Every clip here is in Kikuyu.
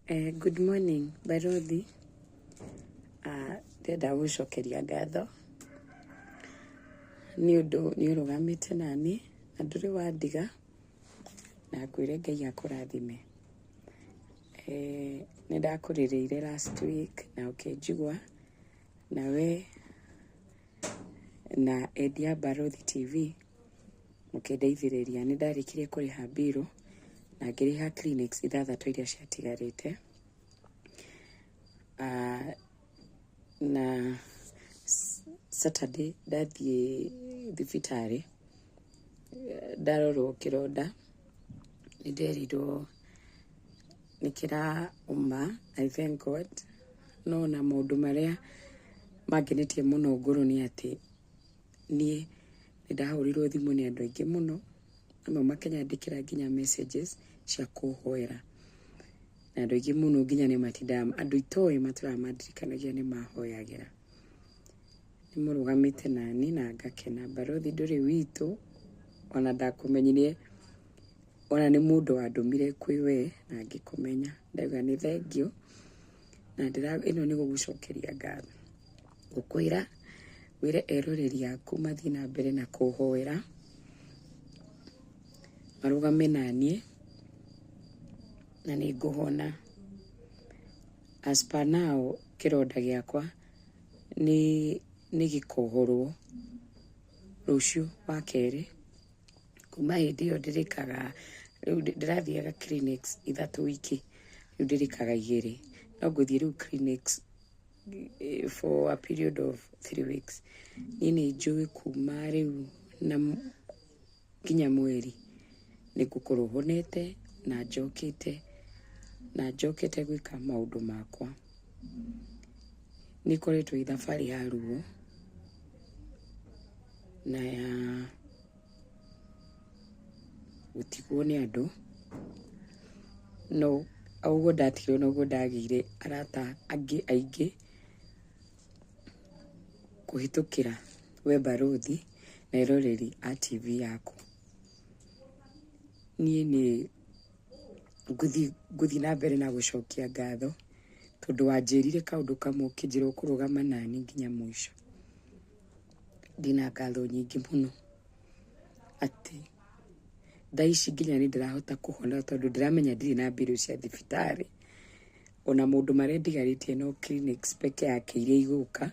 Good morning Barothi. Ndĩrenda gũcokeria ngatho nĩ ũndũ nĩ ũrũgamĩte nani na ndũrĩ wandiga na ngwĩre Ngai akũrathime. Nĩ ndakũrĩrĩire last week na ũkĩnjigua nawe na endia Barothi TV mũkĩndeithĩrĩria. Nĩ ndarĩkirie kũrĩha mbirũ na ngĩrĩha clinics ithathatũ iria ciatigarĩte. Na Saturday ndathiĩ thibitarĩ ndarorwo kĩronda nĩ nderirwo nĩ kĩraũma. I thank God. No na maũndũ marĩa mangenetie mũno ngoro nĩ atĩ niĩ nĩ ndahũrirwo thimũ nĩ andũ aingĩ mũno, amwe makĩnyandĩkĩra nginya messages cia kũhoera, na andũ aingĩ mũno nginya nĩ matindaga, andũ itoĩ matũraga mandirikanagia nĩ mahoyagĩra. Nĩ mũrũgamĩte nani na ngakena. Barothi, ndũrĩ witũ, ona ndakũmenyire, ona nĩ mũndũ wandũmire kwĩ we na ngĩkũmenya. Ndauga nĩ thengiũ na ndĩra ĩno nĩ gũgũcokeria ngatho, gũkwĩra wĩre eroreri aku mathiĩ na mbere na kũhoera, marũgame naniĩ na nĩ ngũhona. As per now, kĩronda gĩakwa nĩ gĩkohorwo rũciũ wa kerĩ. Kuma hĩndĩ ĩyo ndĩrĩkaga, rĩu ndĩrathiaga clinics 3 wiki, rĩu ndĩrĩkaga 2, no ngũthiĩ rĩu clinics for a period of 3 weeks. Niĩ nĩ njũĩ kuma rĩu na nginya mweri nĩ ngũkorwo honete na njokete gwĩka maũndũ makwa. Nĩ ĩkoretwo ĩ thabarĩ ya ruo na ya gũtigwo nĩ andũ, no o ũguo ndatigirwo noguo ndagĩire arata angĩ aingĩ kũhĩtũkĩra we Barothi na eroreri a TV yaku. Niĩ nĩ ngũthiĩ na mbere na gũcokia ngatho tondũ wanjĩrire kaũndũ kamwe, ũkĩnjĩra ũkũrũgama nani nginya mũico. Ndĩna ngatho nyingĩ mũno atĩ thaa ici nginya nĩ ndĩrahota kũhona tondũ ndĩramenya ndirĩ na mbirũ cia thibitarĩ, ona maũndũ marĩa ndigarĩtie no clinics peke yake iria igũka,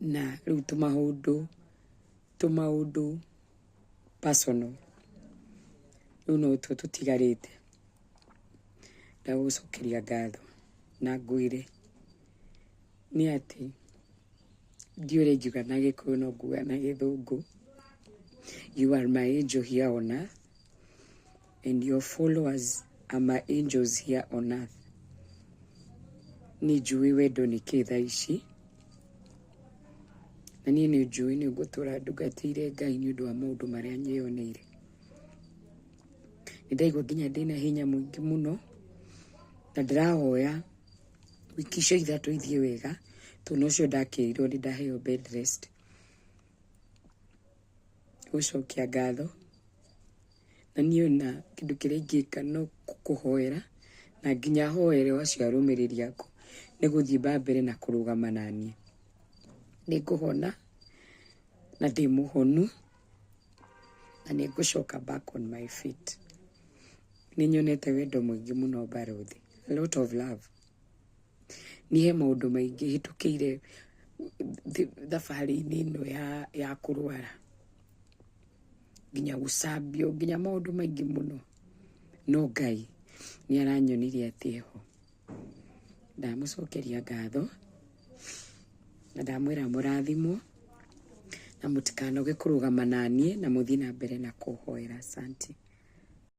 na rĩu tũmaũndũ personal rĩu no tuo tũtigarĩte. Ndagũcokeria ngatho na ngwĩre nĩ atĩ ndiũĩ ũrĩa ingiuga na Gĩkũyũ, no nguga na Gĩthũngũ: You are my angel here on earth and your followers are my angels here on earth. Nĩ njũĩ wendo nĩ kĩ thaa ici, na niĩ nĩ njũĩ nĩ ngũtũra ndungatĩire Ngai nĩ ũndũ wa maũndũ marĩa nyĩyoneire. Nĩ ndaigua nginya ndĩna hinya mũingĩ mũno na ndĩrahoya wiki icio 3 ithiĩ wega, tondũ nocio ndakĩrirwo nĩ ndaheo bed rest. Gũcokia ngatho na niĩ ona kĩndũ kĩrĩa ingĩka no kũhoera na nginya hoere acio arũmĩrĩri aku nĩ gũthiĩ ba mbere na kũrũgama naniĩ. Nĩ ngũhona na ndĩ mũhonu na nĩ ngũcoka back on my feet. Nĩ nyonete wendo mũingĩ mũno Barothi, a lot of love. Niĩ he maũndũ maingĩ hĩtũkĩire thabarĩ-inĩ ĩno ya kũrwara, nginya gũcambio, nginya maũndũ maingĩ mũno, no Ngai nĩ aranyonirie atĩ eho. Ndamũcokeria ngatho na ndamwĩra mũrathimwo na mũtikanoge kũrũgama naniĩ na mũthiĩ na mbere na kũhoera. Asante.